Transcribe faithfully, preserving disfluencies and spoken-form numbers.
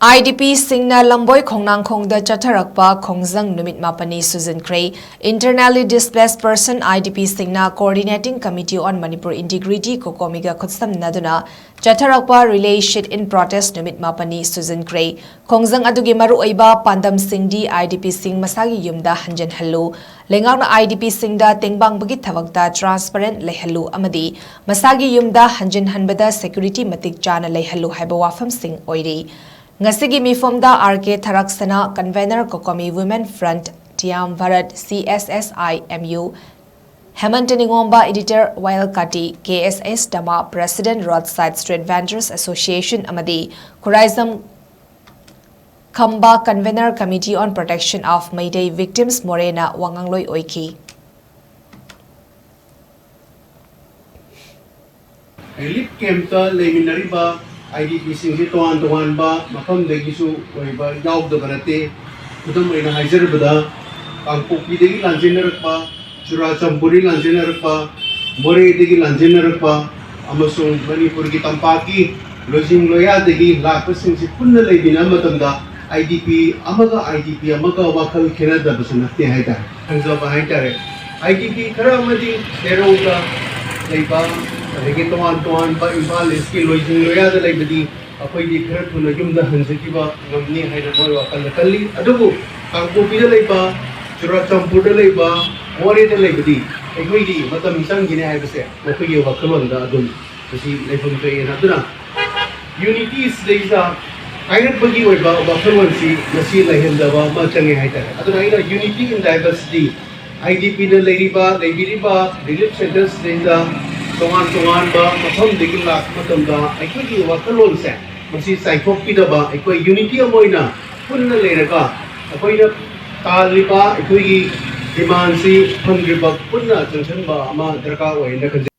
I D ꯄꯤꯁꯤꯡꯅ ꯂꯝꯕꯣꯏ ꯈꯣꯡꯅꯥꯡꯈꯣꯡꯗ ꯆꯠꯊꯔꯛꯄ ꯈꯣꯡꯖꯪ ꯅꯨꯃꯤꯠ ꯃꯥꯄꯟꯅꯤ ꯁꯨꯖꯤꯟꯈ꯭ꯔꯦ꯫ Internally Displaced Person, I D ꯄꯤꯁꯤꯡꯅ Coordinating Committee on Manipur Integrity, COCOMI-ꯒ ꯈꯨꯠꯁꯝꯅꯗꯨꯅ ꯆꯠꯊꯔꯛꯄ Relay Sit-in Protest ꯅꯨꯃꯤꯠ ꯃꯥꯄꯟꯅꯤ ꯁꯨꯖꯤꯟꯈ꯭ꯔꯦ꯫ ꯈꯣꯡꯖꯪ ꯑꯗꯨꯒꯤ ꯃꯔꯨꯑꯣꯏꯕ ꯄꯥꯟꯗꯝꯁꯤꯡꯗꯤ ꯑꯥꯏ ꯗꯤ ꯄꯤꯁꯤꯡ ꯃꯁꯥꯒꯤ ꯌꯨꯝꯗ ꯍꯟꯖꯤꯟꯍꯜꯂꯨ, ꯂꯩꯉꯥꯛꯅ ꯑꯥꯏ ꯗꯤ ꯄꯤꯁꯤꯡꯗ ꯇꯦꯡꯕꯥꯡꯕꯒꯤ ꯊꯕꯛꯇ transparent ꯂꯩꯍꯜꯂꯨ ꯑꯃꯗꯤ ꯃꯁꯥꯒꯤ ꯌꯨꯝꯗ ꯍꯟꯖꯤꯟꯍꯟꯕꯗ security ꯃꯇꯤꯛ ꯆꯥꯅ ꯂꯩꯍꯜꯂꯨ ꯍꯥꯏꯕ ꯋꯥꯐꯝꯁꯤꯡ ꯑꯣꯏꯔꯤ꯫ ꯉꯁꯤꯒꯤ ꯃꯤꯐꯝꯗ R K Tharaksana, Convener, COCOMI Women Front, Tiyam Bharat, C S S I M U, Hemanta Ningomba, Editor, Wayel ꯀꯥꯇꯤ, K S S ꯗꯃꯥ, President, Roadside Street Vendors Association ꯑꯃꯗꯤ ꯈꯨꯔꯥꯏꯖꯝ ꯈꯝꯕ, Convener, Committee on Protection of Meitei Victims, ꯃꯣꯔꯦꯅ ꯋꯥ ꯉꯥꯡꯂꯣꯏ ꯑꯣꯏꯈꯤ꯫ ꯔꯤꯂꯤꯐ ꯀꯦꯝꯞꯇ ꯂꯩꯃꯤꯟꯅꯔꯤꯕ ꯑꯥꯏ ꯗꯤ ꯄꯤꯁꯤꯡꯁꯤ ꯇꯣꯉꯥꯟ ꯇꯣꯉꯥꯟꯕ ꯃꯐꯝꯗꯒꯤꯁꯨ ꯑꯣꯏꯕ ꯌꯥꯎꯗꯕ ꯅꯠꯇꯦ꯫ ꯈꯨꯗꯝ ꯑꯣꯏꯅ ꯍꯥꯏꯖꯔꯕꯗ, ꯀꯥꯡꯄꯣꯛꯄꯤꯗꯒꯤ ꯂꯥꯟꯖꯦꯟꯅꯔꯛꯄ, ꯆꯨꯔꯥꯆꯥꯟꯄꯨꯔꯗꯒꯤ ꯂꯥꯟꯖꯦꯟꯅꯔꯛꯄ, ꯃꯣꯔꯦꯗꯒꯤ ꯂꯥꯟꯖꯦꯟꯅꯔꯛꯄ, ꯑꯃꯁꯨꯡ ꯃꯅꯤꯄꯨꯔꯒꯤ ꯇꯝꯄꯥꯛꯀꯤ ꯂꯣꯏꯖꯤꯡ ꯂꯣꯌꯥꯗꯒꯤ ꯂꯥꯛꯄꯁꯤꯡꯁꯤ ꯄꯨꯟꯅ ꯂꯩꯃꯤꯟꯅꯕ ꯃꯇꯝꯗ, ꯑꯥꯏ ꯗꯤ ꯄꯤ ꯑꯃꯒ ꯑꯥꯏ ꯗꯤ ꯄꯤ ꯑꯃꯒ ꯋꯥꯈꯜ ꯈꯦꯠꯅꯗꯕꯁꯨ ꯅꯠꯇꯦ ꯍꯥꯏꯇꯥꯔꯦ, ꯈꯪꯖꯕ ꯍꯥꯏꯇꯥꯔꯦ꯫ ꯑꯥꯏ ꯗꯤ ꯄꯤ ꯈꯔ ꯑꯃꯗꯤ ꯁꯦꯔꯧꯗ ꯂꯩꯕ, ꯑꯗꯒꯤ ꯇꯣꯉꯥꯟ ꯇꯣꯉꯥꯟꯕ ꯏꯝꯐꯥꯜ ꯏꯁꯀꯤ ꯂꯣꯏꯖꯤꯡ ꯂꯣꯌꯥꯗ ꯂꯩꯕꯗꯤ ꯑꯩꯈꯣꯏꯗꯤ ꯈꯔ ꯊꯨꯅ ꯌꯨꯝꯗ ꯍꯟꯖꯈꯤꯕ ꯉꯝꯅꯤ ꯍꯥꯏꯅ ꯃꯣꯏ ꯋꯥꯈꯜꯗ ꯈꯜꯂꯤ꯫ ꯑꯗꯨꯕꯨ ꯀꯥꯡꯄꯣꯛꯄꯤꯗ ꯂꯩꯕ, ꯆꯨꯔꯥꯆꯥꯟꯄꯨꯔꯗ ꯂꯩꯕ, ꯃꯣꯔꯦꯗ ꯂꯩꯕꯗꯤ ꯑꯩꯈꯣꯏꯗꯤ ꯃꯇꯝ ꯆꯪꯈꯤꯅꯤ ꯍꯥꯏꯕꯁꯦ ꯃꯈꯣꯏꯒꯤ ꯋꯥꯈꯜꯂꯣꯟꯗ ꯑꯗꯨꯝ ꯃꯁꯤ ꯂꯩꯐꯝ ꯊꯣꯛꯑꯦꯅ꯫ ꯑꯗꯨꯅ ꯌꯨꯅꯤꯇꯤ ꯁꯤꯗꯩꯁꯤꯗ ꯀꯥꯏꯔꯛꯄꯒꯤ ꯑꯣꯏꯕ ꯋꯥꯈꯜꯂꯣꯟꯁꯤ ꯃꯁꯤ ꯂꯩꯍꯟꯗꯕ ꯑꯃ ꯆꯪꯉꯦ ꯍꯥꯏꯇꯥꯔꯦ꯫ ꯑꯗꯨꯅ ꯑꯩꯅ unity in diversity, I D ꯄꯤꯅ ꯂꯩꯔꯤꯕ, ꯂꯩꯕꯤꯔꯤꯕ ꯔꯤꯂꯤꯐ ꯁꯦꯟꯇꯔꯁꯤꯗꯩꯗ ꯇꯣꯉꯥꯟ ꯇꯣꯉꯥꯟꯕ ꯃꯐꯝꯗꯒꯤ ꯂꯥꯛꯄ ꯃꯇꯝꯗ ꯑꯩꯈꯣꯏꯒꯤ ꯋꯥꯈꯜꯂꯣꯟꯁꯦ ꯃꯁꯤ ꯆꯥꯏꯊꯣꯛꯄꯤꯗꯕ, ꯑꯩꯈꯣꯏ ꯌꯨꯅꯤꯇꯤ ꯑꯃ ꯑꯣꯏꯅ ꯄꯨꯟꯅ ꯂꯩꯔꯒ ꯑꯩꯈꯣꯏꯅ ꯇꯥꯜꯂꯤꯕ ꯑꯩꯈꯣꯏꯒꯤ ꯗꯤꯃꯥꯟꯁꯤ ꯐꯪꯗ꯭ꯔꯤꯕ ꯄꯨꯟꯅ ꯆꯪꯁꯤꯟꯕ ꯑꯃ ꯗꯔꯀꯥꯔ ꯑꯣꯏꯅ ꯈꯟꯖꯩ꯫